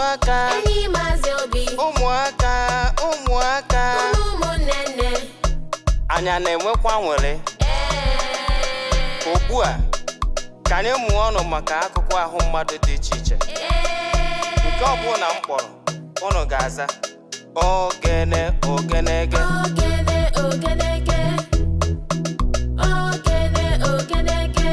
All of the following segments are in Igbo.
Ụmụaka. Enyi Maazị Obi. Ụmụaka, ụmụaka. Ụmụ ụmụnne nne. Anyị a na-enwekwa nwere? Ee. Ugbu a ka anyị mụọ ọnụ maka akụkụ ahụ mmadụ dị iche iche. Ee. Nke ọbụla m kpọrọ, unu ga-aza ogene, ogenege. Ogene, ogenege. Ogene, ogenege.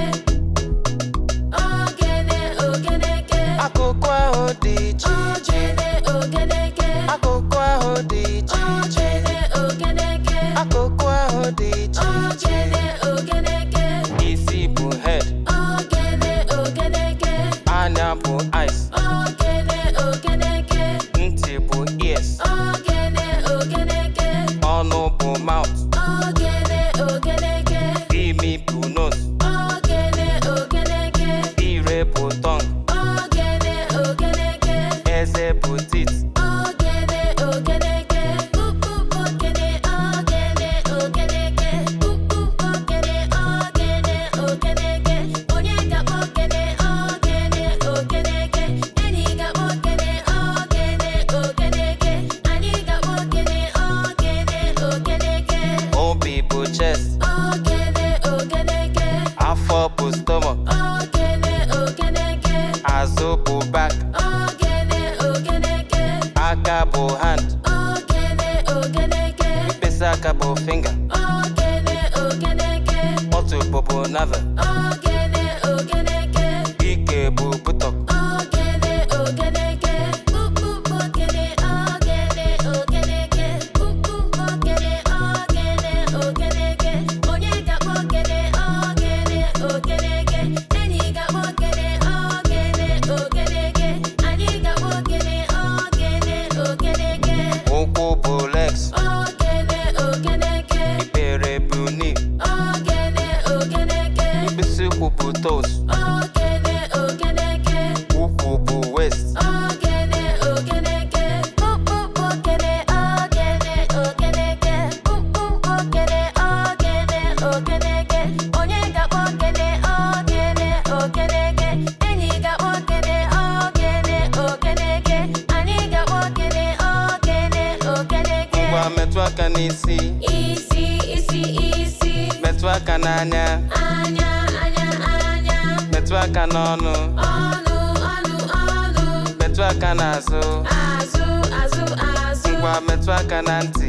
Ogene, ogenege. Akụkụ ahụ dị iche iche. Ogene, ogenege. Akụkụ ahụ dị iche iche. Ogene, ogenege. Akụkụ ahụ dị iche iche. Ogene, ogenege. Isi bụ head. Ogene, ogenege. Anya bụ eyes. Ogene, ogenege. Ntị bụ ears. Ogene, ogenege. Ọnụ bụ mouth. Ogene, ogenege. Imi bụ nose. Ogene, ogenege. Ire bụ tongue. Ogene, ogenege. Eze bụ teeth. Ogene, ogenege. Ukwu ogene, ogene, ogenege. Ukwu ogene, ogene, ogenege. Onye ga-akpọ ogene, ogene, ogenege? Enyi ga-akpọ ogene, ogene, ogenege. Anyị ga-akpọ ogene, ogene, ogenege. Obi bụ chest. Ogene, ogenege. Afọ bụ stomach. Ogene, ogenege. Azụ bụ back. Ogene, ogenege. Aka bụ hand. Ogene, ogenege. Mkpịsị aka bụ finger. Ogene, ogenege. Otubo bụ navel. Ogene, ogenege. Ike bụ buttock. Ogene, ogenege. Ukwu ogene, ogene, ogenege. Ukwu ogene, ogene, ogenege. Onye ga-akpọ ogene, ogene, ogenege? Enyi ga-akpọ ogene, ogene, ogenege. Anyị ga-akpọ ogene, ogene, ogenege. Ụkwụ bụ legs. Ogene, ogenege. Ikpere bụ knee. Ogene, ogenege. Mkpịsị ụkwụ bụ toes. Ogene, ogenege. Ukwu bụ waist. Ogene, ogenege. Ukwu ogene, ogene, ogenege. Ukwu ogene, ogene, ogenege. Onye ga-akpọ ogene, ogene, ogenege? Enyi ga-akpọ ogene, ogene, ogenege. Anyị ga-akpọ ogene, ogene, ogenege. Ngwa, metụ aka n'isi. Isi, isi, isi. Metụ aka n'anya. Anya, anya, anya. Metụ aka n'ọnụ. Ọnụ, ọnụ, ọnụ. Metụ aka n'azụ. Azụ, azụ, azụ. Ngwa, metụ aka na ntị.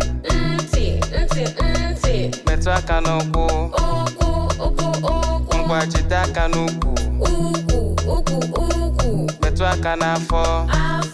Ntị, ntị, ntị. Metụ aka n'ụkwụ. Ụkwụ, ụkwụ, ụkwụ. Ngwa, jide aka n'ukwu. Ukwu, ukwu, ukwu. Metụ aka n'afọ. Afọ.